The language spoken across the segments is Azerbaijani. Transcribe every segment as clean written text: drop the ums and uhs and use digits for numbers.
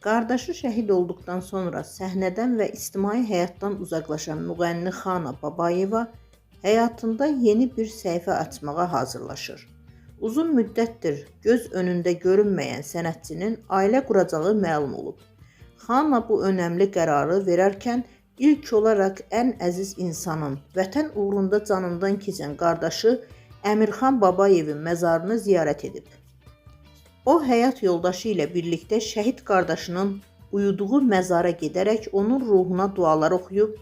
Qardaşı şəhid olduqdan sonra səhnədən və ictimai həyatdan uzaqlaşan müğənni Xana Babayeva həyatında yeni bir səhifə açmağa hazırlaşır. Uzun müddətdir göz önündə görünməyən sənətçinin ailə quracağı məlum olub. Xana bu önəmli qərarı verərkən ilk olaraq ən əziz insanın, vətən uğrunda canından keçən qardaşı Əmirxan Babayevin məzarını ziyarət edib. O həyat yoldaşı ilə birlikdə şəhid qardaşının uyuduğu məzara gedərək onun ruhuna dualar oxuyub.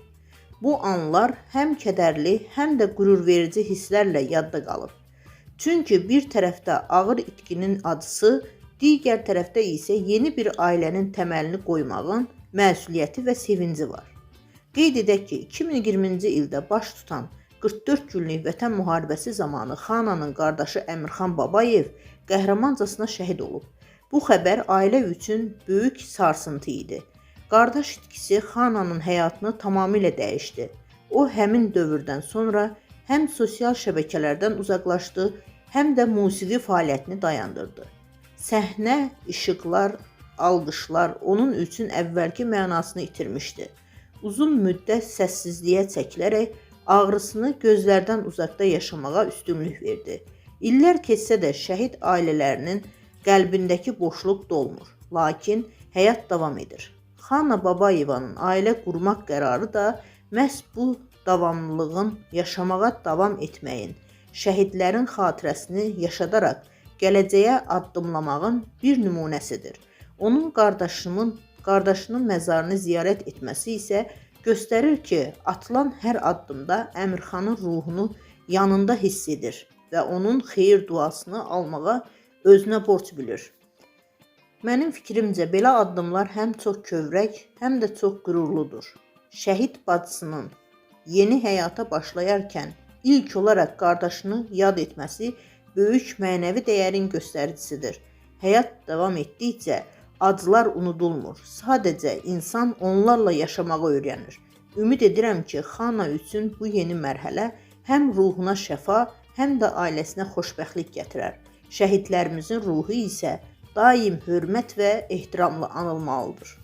Bu anlar həm kədərli, həm də qürurverici hisslərlə yadda qalıb. Çünki bir tərəfdə ağır itkinin acısı, digər tərəfdə isə yeni bir ailənin təməlini qoymağın məsuliyyəti və sevinci var. Qeyd edək ki, 2020-ci ildə baş tutan 44 günlük Vətən müharibəsi zamanı Xananın qardaşı Əmirxan Babayev qəhrəmancasına şəhid olub. Bu xəbər ailə üçün böyük sarsıntı idi. Qardaş itkisi Xananın həyatını tamamilə dəyişdi. O həmin dövrdən sonra həm sosial şəbəkələrdən uzaqlaşdı, həm də musiqi fəaliyyətini dayandırdı. Səhnə, işıqlar, alqışlar onun üçün əvvəlki mənasını itirmişdi. Uzun müddət səssizliyə çəkilərək ağrısını gözlərdən uzaqda yaşamağa üstünlük verdi. İllər keçsə də şəhid ailələrinin qəlbindəki boşluq dolmur. Lakin həyat davam edir. Xana Babayevanın ailə qurmaq qərarı da məhz bu davamlılığın, yaşamağa davam etməyin, şəhidlərin xatirəsini yaşadaraq gələcəyə addımlamağın bir nümunəsidir. Onun qardaşının məzarını ziyarət etməsi isə göstərir ki, atılan hər addımda Əmirxanın ruhunu yanında hiss edir və onun xeyir duasını almağa özünə borc bilir. Mənim fikrimcə belə addımlar həm çox kövrək, həm də çox qürurludur. Şəhid bacısının yeni həyata başlayarkən ilk olaraq qardaşını yad etməsi böyük mənəvi dəyərin göstəricisidir. Həyat davam etdikcə acılar unudulmur. Sadəcə insan onlarla yaşamağı öyrənir. Ümid edirəm ki, Xana üçün bu yeni mərhələ həm ruhuna şəfa, həm də ailəsinə xoşbəxtlik gətirər. Şəhidlərimizin ruhu isə daim hörmət və ehtiramla anılmalıdır.